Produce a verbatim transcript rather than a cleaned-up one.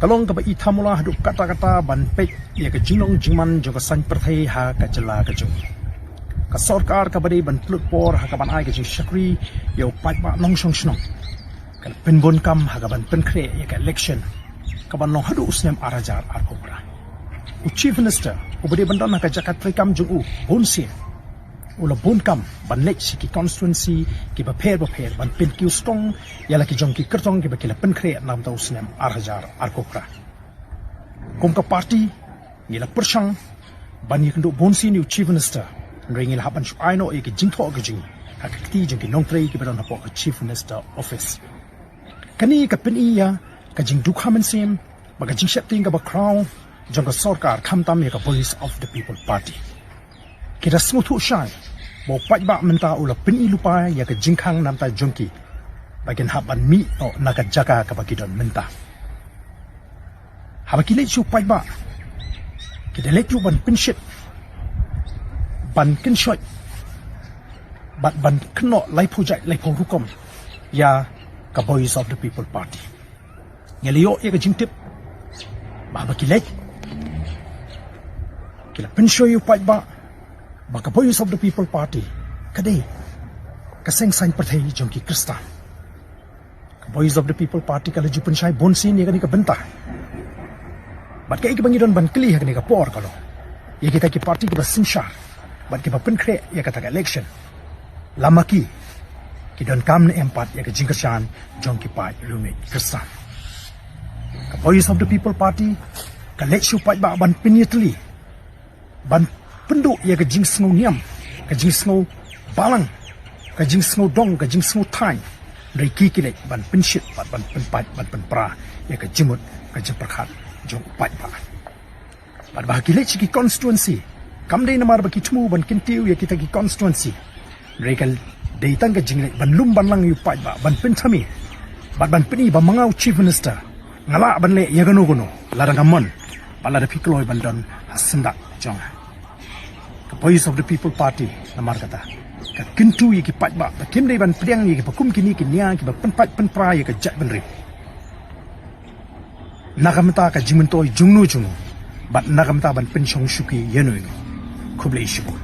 Ka long kaba i thamula haduh katta katta ban peit ïa ka jinglong jingman jong ka saiñ pyrthei ha ka jylla ka jong ngi. Ka sorkar kaba dei ban pynlut por ha kaban ai ka jingshakri ïa u paidbah nongshong shnong, ka la pynbun kam ha kaban pynkhreh ïa ka election kaban long haduh u snem ar hajar arphew phra. U Chief Minister uba dei ban don ha ka jaka treikam jong u bunsien, u la bun kam ban leit sha ki constituency kiba pher bapher ban pynkiew skong ïa la ki jong ki kyrtong kiba ki la pynkhreh na ka bynta u snem ar hajar arphew phra. Kum ka party, ngi la pyrshang ban ïakynduh bunsien ïa u Chief Minister, hynrei ngi la hap ban shu ai noh ïa ki jingthoh ka jong ngi ha ka kti jong ki nongtrei kiba don hapoh ka Chief Minister Office. Kane ka pyni ïa ka jingdukha mynsiem bad ka jingsheptieng kaba khraw jong ka sorkar, khamtam ïa ka Voice of the People Party. Ki da sngewthuh shai ba u paidbah mynta u la pyni lypa ïa ka jingkhang na ka bynta jong ki ba kin hap ban mih noh na ka jaka kaba ki don mynta. Haba ki leit sha u paidbah, ki da leit ruh ban pynshit, ban kynshoit bad ban kynnoh laiphew jait laiphew rukom ïa ka Voice of the People Party. Ngi la ïoh ïa ka jingtip ba haba ki leit, ki la pynshoi ïa u paidbah ba ka Voice of the People Party ka dei ka seng saiñ pyrthei jong ki Khristan. Ka Voice of the People Party ka la ju pynshai bunsien ïa kane ka bynta. Bad kaei kaba ngi don ban kylli ha kane ka por ka long, ïa kita ki party kiba synshar bad kiba pynkhreh ïa kata ka election, lama ki, ki donkam ne em pat ïa ka jingkyrshan jong ki paid riewngeit Khristan? Ka Voice of the People Party ka leit sha u paidbah ban pynïatylli, ban pynduh ïa ka jingsngew niam, ka jingsngew balang, ka jingsngew dong, ka jingsngew thaiñ. Hynrei ki, ki leit ban pynshit bad ban pynpait, ban pynpra ïa ka jingmut, ka jingpyrkhat jong u paidbah. Bad ba ki leit sha ki constituency, kam dei namar ba ki thmu ban kyntiew ïa kita ki constituency, hynrei ka dei tang ka jingleit ban lum ban lang ïa u paidbah, ban pynthame bad ban pyni ba ma nga u Chief Minister nga lah ban leh ïa kano kano lada nga mon, bad lada phi kloi ban don ha syndah jong nga. Ka Voice of the People Party namar kata ka kyntu ïa ki paidbah ba kim dei ban pdiang ïa kiba kum kine ki nia kiba pynpait pynpra ïa ka jaitbynriew na ka bynta ka jingmyntoi jongno jongno bad na ka bynta ban pynshong shuki ïano ïano. Khublei shibun.